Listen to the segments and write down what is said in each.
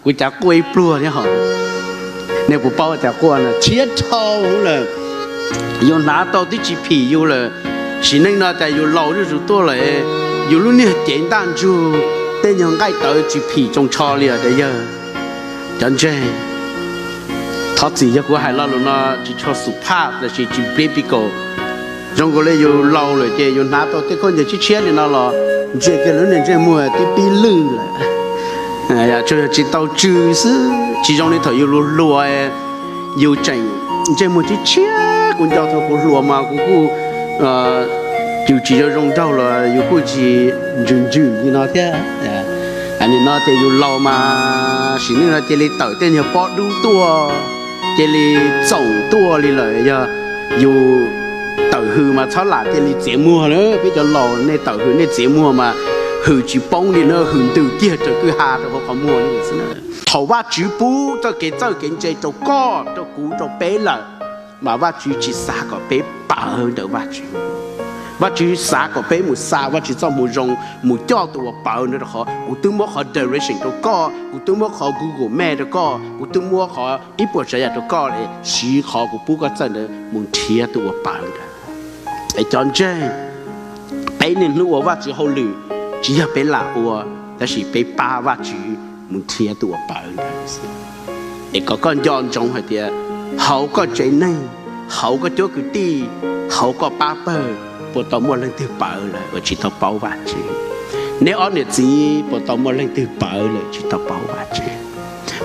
Kuv cav quaj ib pluag thiab hos. Nej puas paub cav quaj no? Tshiab dhau lawm, yus hnav tau twb tsis phim yus lawm. Sim neej no cas yus laus zuj zus tuaj lawm, yus lub niag cev ntaj ntsug, tej nyuag nqaij tawv tsis phim tsoos tsho li os. Tias yawg, cov ntseeg, thov txim yog kuv hais lo lus no tsis tshua xu phaj los sis tsis biblical. Zoo nkaus li yus laus lawm ces yus hnav tau tej khaub ncaws tshiab tshiab li no los ntsia kiag lub niag ntsej muag twb pib lwj lawm. Tsuas yog tsis tau tsw xwb, tsis zoo li thaum yus hluas hluas, yus tseem ntsej muag tshiab tshiab. Kuv nco thaum kuv hluas mas kuv kuj, yus tsis zoo zoo nraug los yus kuj tsis ntsws ntsws li no thiab. Nim no ces yus laus mas sim neej no cia li tawm tej nyuag pob dub tuaj, cia li txoom tuaj li lawm. Yog yus tawm hws mas txhob lam cia li txiav muag na. Peb cov laus nej tawm hws nej txiav muag mas hws tsis poob li na, hws ntws kiag raws kwj ha rau hauv qhov muag li xwb na. Thaum Vajtswv pub txoj kev txawj kev ntse rau koj, rau kuv, rau peb lawm, mas Vajtswv tsis xav kom peb pawv ntawm Vajtswv. Vajtswv xav kom peb mus xa Vajtswv txoj hmoo zoo, mus coj tus uas pawv ntawd rau qhov kuv twb muab qhov direction rau koj, kuv twb muab qhov Google Map rau koj, kuv twb muab qhov ib puas tsav yam rau koj, siv qhov kuv pub koj txawj ntawd mus nrhiav tus uas pawv ntawd. Es cov ntseeg, peb niaj hnub ua Vajtswv hauj lwm, tsis yog peb lam ua, tab sis peb pab Vajtswv mus nrhiav tus uas pawv ntawd. Es kom koj nco ntsoov hais tias hauv koj tsev neeg, hauv koj cuab kwv tij, hauv koj pab pawg, puas tau muaj leej twg pawv lawm uas tsis tau paub Vajtswv? Neb ob niam txiv puas tau muaj leej twg pawv lawm tsis tau paub Vajtswv?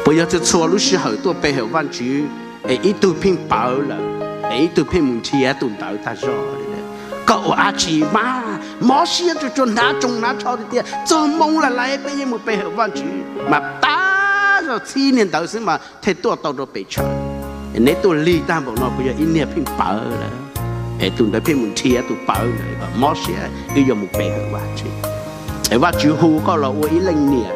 Puas yog txhua txhua lub sij hawm tuaj pe hawm Vajtswv es ib tug pheej pawv lawm, es ib tug pheej mus nrhiav tus ntawd tag zog? Koj ua dab tsi mas mob siab tsuas tsuas hnav tsoos hnav tsho tiag tiag, txog moo lawm lawm peb yeej mus pe hawm Vajtswv mas tag zog txhib niag ntawd xwb mas thiaj tuaj tau rau pem tshawv. Neb tuaj lig tag npaum no puas yog ib niag pheej pawv lawm, es tus ntawd pheej mus nrhiav tus pawv ntawd kom mob siab wb yuav mus pe hawm Vajtswv? Es Vajtswv hu koj los ua ib leej niam,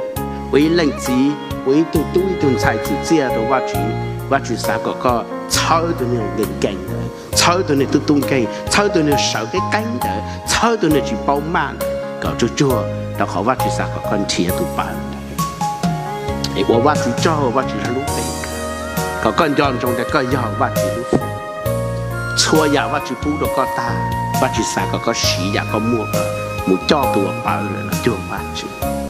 ua ib leej txiv, ua ib tug tub ib tug ntxhais txim txiaj rau Vajtswv, Vajtswv xav kom koj txhawb tus niag nkees nkees ntawd, txhawb tus niag tub tub nkeeg, txhawb tus niag sawv qeb qeeb ntawd, txhawb tus niag tsis paub maj ntawd kom tsuag tsuag, rau qhov Vajtswv xav kom koj nrhiav tus pawv ntawd. Es ua Vajtswv tsaug, Vajtswv hlub peb, kom koj nco ntsoov tias koj yog Vajtswv lub foob. Txhua yam Vajtswv pub rau koj tag, Vajtswv xav kom koj siv yam koj muaj ko mus coj tus uas pawv lawm los cuag Vajtswv.